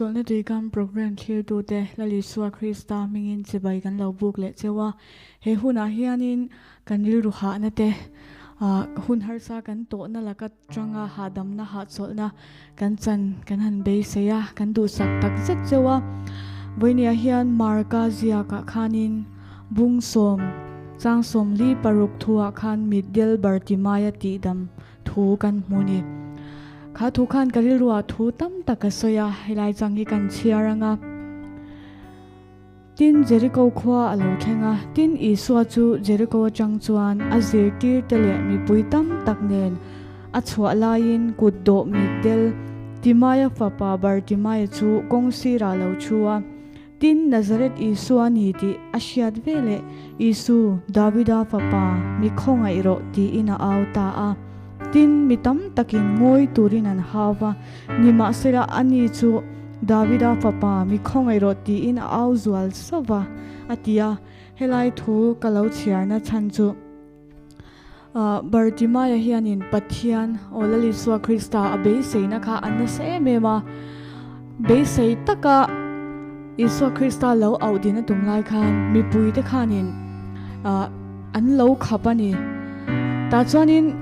Chawlhna Tuikam Programme thlirtute Lal Isua Krista hmingin chibai kan lo buk leh cheu a. He hunah hianin kan rilru hahna te, hun harsa kan tawhna laka tanga hahdamna hahchawlhna kan chan kan han beisei a, kan duhsak tak zet cheu a. Vawinia hian Marka ziakah khanin bung sawm, chang 46 thuah khan mitdel Bartimaia tihdam thu kan hmu ni. Kha thu khan ka rilruah thu tam tak a sawi a, helai chang hi kan chhiar ang a. Tin, Jeriko khua a lo thleng a, tin Isua chu Jeriko atang chuan a zirtirte leh mipui tam tak nen a chhuah laiin kut dawh mitdel Timaia fapa Bartimaia chu kawng sirah a lo thu a. Tin, Nazareth Isua a ni tih a hriat veleh, Isu, Davida fapa, mi khawngaih rawh tiin a au ta a. Tin, mi tam takin ngawi turin an hau va, nimahsela ani chu, Davida fapa, mi khawngaih rawh tiin a au zual sauh va, a ti a. Helai thu ka lo chhiarna chhan chu, Bartimaia hianin Pathian, aw Lal Isua Krista a beiseina kha a nasa em em a, beisei taka Isua Krista lo auh din a tum lai khan mipuite khanin an lo khap a ni. Tah chuanin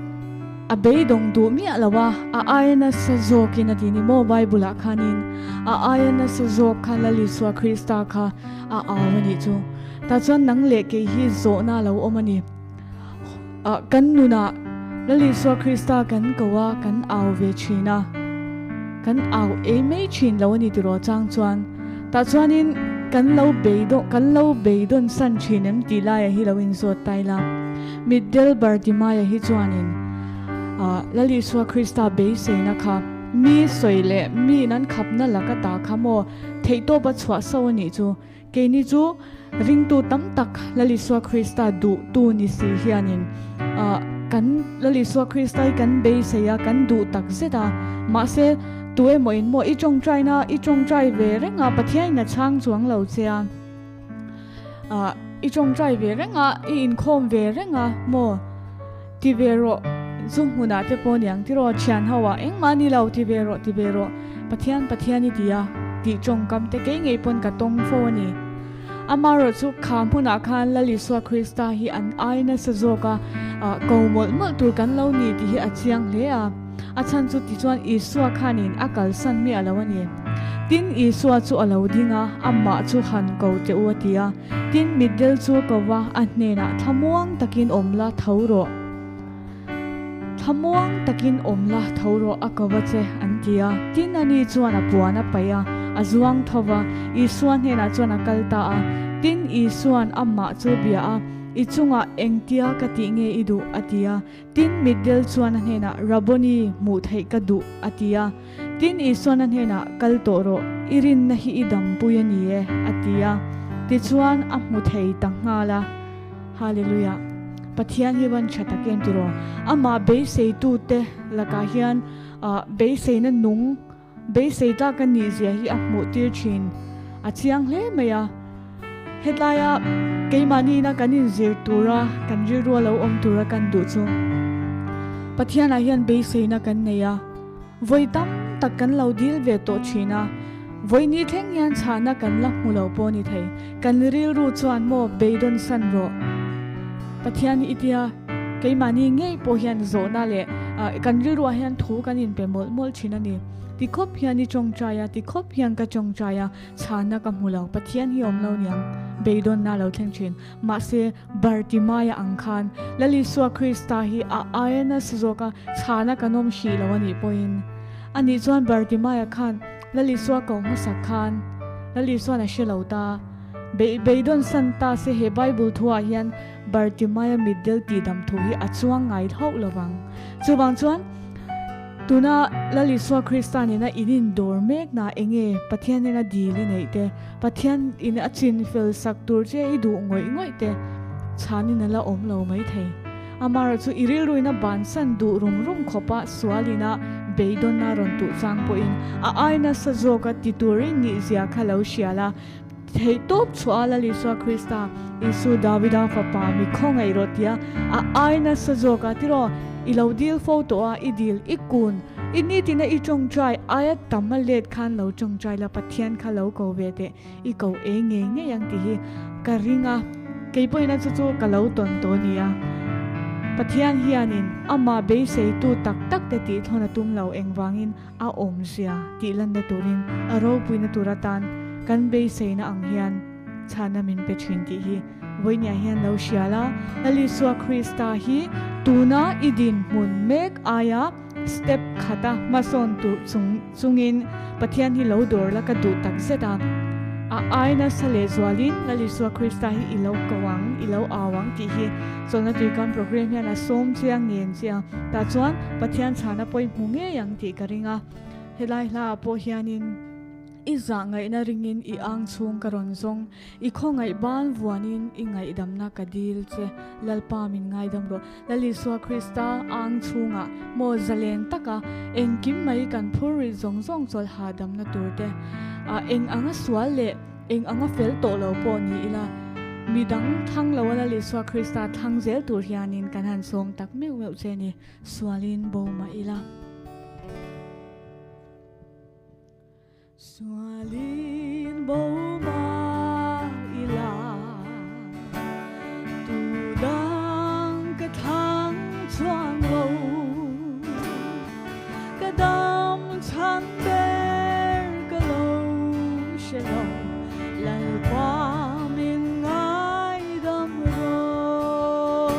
a beidawng duh miah lo a, a aia nasa zawkin a ti ni maw Bible-ah khanin a aia nasa zawk khan Lal Isua Krista kha a au a nih chu. Tah chuan nang leh kei hi zawhna a lo awm a ni. Kan nunah Lal Isua Krista kan ko a, kan au ve thin a, kan au ei mai thin lo a ni tiraw chang chuan. Tah chuanin kan lo beidawng, kan lo beidawn san thin em tih laiah hi lo inzawt ta ila. Mitdel Bartimaia hi chuanin Lal Isua Krista beiseina kha mi sawi leh miin an khapna laka ta kha maw theihtawp a chhuah so a nih chu. Keini chu ringtu tam tak Lal Isua Krista duhtu ni si hianin kan Lal Isua Krista hi kan beisei a, kan duh tak zet a. Mahse, tu emaw in maw i tawngtaina i tawngtai ve reng a, Pathianin a chhang chuang lo che a. I tawngtai ve reng a, i inkhawm ve reng a maw ti ve rawh, zu hmunah te pawh niang tiraw thian ho ah engmah ni lo ti ve rawh ti ve rawh. Pathian Pathian i ti a, tih tawngkam te kei ngei pawn ka tawng fo a ni. Amaherawh chu kha hmunah khan Lal Isua Krista hi an ai nasa zawk a, ko mawlh mawlh tur kan lo ni tih hi a chiang hle a. A chhan chu tichuan Isua khanin a kalsan miah lo a ni. Tin, Isua chu a lo ding a, amah chu han ko teh u a ti a. Tin, mitdel chu a ko va, a hnenah thlamuang takin awm la tho rawh. Thlamuang takin awm la, tho rawh a ko va che, an ti a. Tin, ani chuan a puan a paih a, a zuang tho va, Isua hnenah chuan a kal ta a. Tin, Isua'n amah chu bia a, I chungah engtia ka tih nge i duh? a ti a. Tin, mitdel chuan a hnenah, Rabboni, hmuh theih ka duh, a ti a. Tin, Isua'n a hnenah, Kal tawh rawh, i rinna hi i dampui a ni e, a ti a. Tichuan, a hmu thei ta nghal a. Hallelujah! Pathian hi van tha tak em tiraw? Amah beiseitute lakah hian beiseina nung, beisei tlak a nih zia hi a hmuh tir thin. A chiang hle mai a. Hetlaia keimahniina kan inzir tura, kan rilrua lo awm tura kan duh chu Pathianah hian beiseina kan nei a. Vawi tam tak kan lo dil ve tawh thin a, vawi ni thleng hian chhahna kan la hmu lo pawh a ni thei. Kan rilru chuan maw beidawn san rawh. Pathian hi i tia, keimahni ngei pawh hian zawhna leh kan rilruah hian thu kan inpe mawlh mawlh thin a ni. Ti khawp hian i tawngtai a, ti khawp hian ka tawngtai a, chhahna ka hmu lo. Pathian hi awm lo niang, beidawnna a lo thleng thin. Mahse, Bartimaia ang khan Lal Isua Krista hi a aia nasa zawka chhana kan awm hrih lo a nih pawhin, ani chuan Bartimaia khan Lal Isua ko hmasak khan Lal Isua'n a hre lo ta. Beidawn san ta se he Bible thuah hian Bartimaia mitdel tihdam thu hi a chuang ngai hauh lo vang. Chuvang chuan, Tuna Lal Isua Krista nena in indawr mek na enge Pathian nena dil i neih te, Pathian in a chin fel sak tur che i duh ngawih ngawih te chhanin a la awm lo mai thei. Amaherawh chu i rilruin a bansan duh rum rum khawpa sualin a beidawn a rawn tuh chang pawhin a ai nasa zawka ti turin nihzia kha lo hria la. Theihtawp chhuah a Lal Isua Krista, Isu Davida fapa mi khawngaih rawh tia a ai nasa zawka tiraw. I lo dil fo tawh a, i dil, i kun, i nitina i tawngtai aia tam a let khan lo tawngtai la, Pathian kha lo ko ve teh, i ko e ngei ngei ang tih hi ka ring a, kei pawhin a chu chu ka lo tawn tawh a ni a. Pathian hianin amah beiseitu tak tak te tih thlawn a tum lo, engvangin a awmzia tih lanna turin a ropuina tur atan kan beiseina ang hian chhana min pe thin tih hi vawinia hian lo hria la. Lal Isua Krista hi tuna i dinhmun mek aia step khata hmasawn tur chung chungin Pathian hi lo dawr la ka duh tak zet a. A ai nasa leh zualin Lal Isua Krista hi i lo ko ang, i lo au ang tih hi chawlhna tuikam program hian a sawm chiang ngen che a. Tah chuan Pathian chhana pawi hmu ngei ang tih ka ring a. Helai hlaah pawh hianin i zah ngaihna ringin i ang chhung ka rawn zawng. I khawngaih ban vuanin i ngaihdamna ka dil che, Lalpa min ngaidam rawh. Lal Isua Krista ang chhungah maw zalen taka engkim mai kan phur rih zawng zawng chawlh hahdamna tur te, a eng anga sual leh eng anga fel tawh lo pawh ni ila, midang thlang lo a Lal Isua Krista thlang zel tur hianin kan han sawm tak meuh meuh che ni, sualin bo mah ila. Sualin bo mah ila, tu dang ka thlang chuang lo, ka dam chhan ber ka lo hre lo, Lalpa min ngaidam rawh.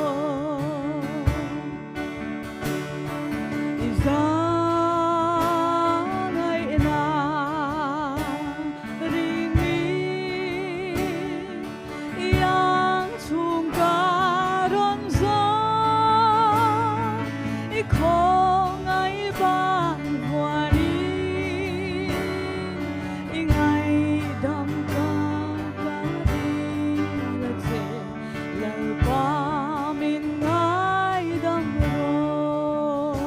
I zangaihna ringin i ang chhung ka rawn zawng, i khawngaih ban vuanin i ngaihdam ka ka dil a che. Lalpa min ngaidam rawh.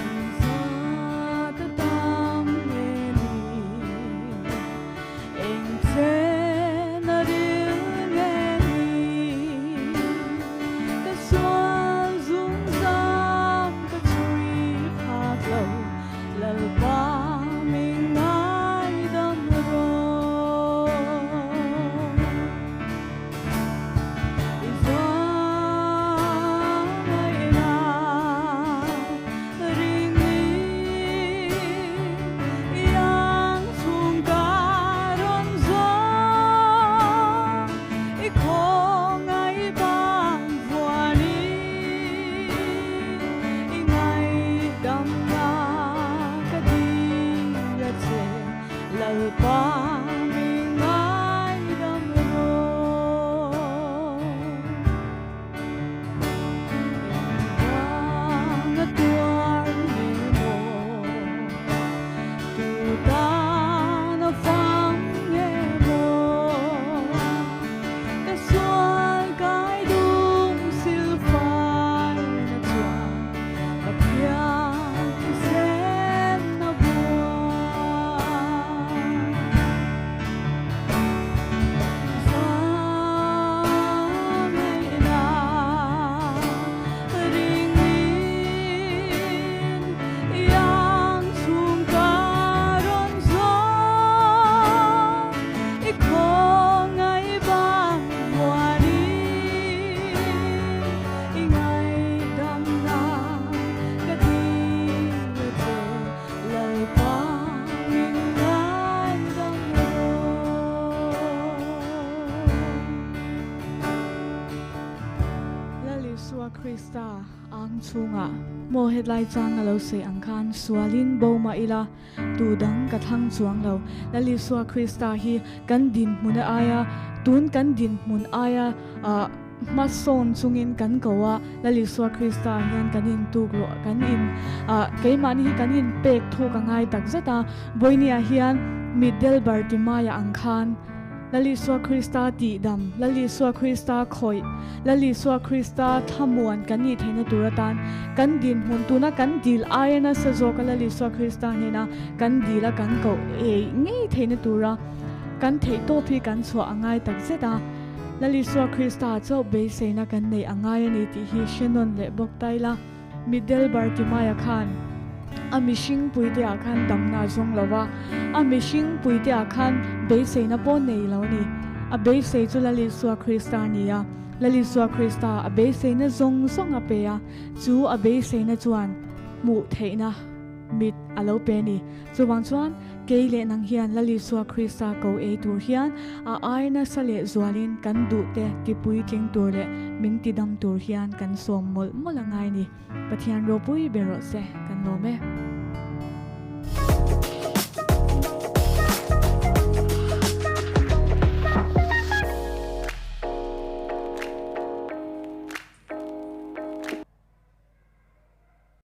Engzat a tam nge ni, eng chen a ril nge ni, ka sual zungzam ka chhui phak lo. Lalpa min ngaidam rawh. I zangaihna ringin i ang chhung ka rawn zawng, i khawngaih bang vuanin. I ngaihdamna ka dil a che, Lalpa mi ngaidam rawh. Engvang a tuar nge maw, tu tan a fang nge maw, Ka sual kai dum sil fai na chuan Pathian thisen a buai. Zangaihna ringin iang chhung ka rawn zawng. I khawngaih bang muanin i ngaihdamna ka dil a che, Lalpa min ngaidam rawh. Lal Isua Krista ang chhungah maw hetlai chang a lo sawi ang khan sualin bo mah ila, Tu dang ka thlang chuang lo. Lal Isua Krista hi kan dinhmun aia, tun kan dinhmun aia hmasawn chungin kan ko a, Lal Isua Krista hian kan intuk loh, kan in, keimahni hi kan inpek thuk a ngai tak zet a. Vawinia hian mitdel Bartimaia ang khan Lal Isua Krista tihdam, Lal Isua Krista khawih, Lal Isua Krista thlamuan kan nih theihna tur atan kan dinhmun tuna kan dil aia nasa zawka Lal Isua Krista hnena kan dila kan koh ei ngei theihna tura kan theihtawp hi kan chhuah a ngai tak zet a. Lal Isua Krista chauh beiseina kan neih a ngai a ni tih hi hre nawn leh bawk ta ila. Mitdel Bartimaia khan a mihring puiteah khan damna a zawng lo va, a mihring puiteah khan beiseina pawh nei lo a ni. A beisei chu Lal Isua Krista a ni a, Lal Isua Krista a beiseina zawng zawng a pe a, chu a beiseina chuan hmuh theihna mit a lo pe a ni. Chuvang chuan kei leh nang hian Lal Isua Krista ko ei tur hian a ai nasa leh zualin kan duhte tipuitling tur leh min tidam tur hian kan sawm mawlh mawlh a ngai ni. Pathian ropui ber rawh se, kan lawm e.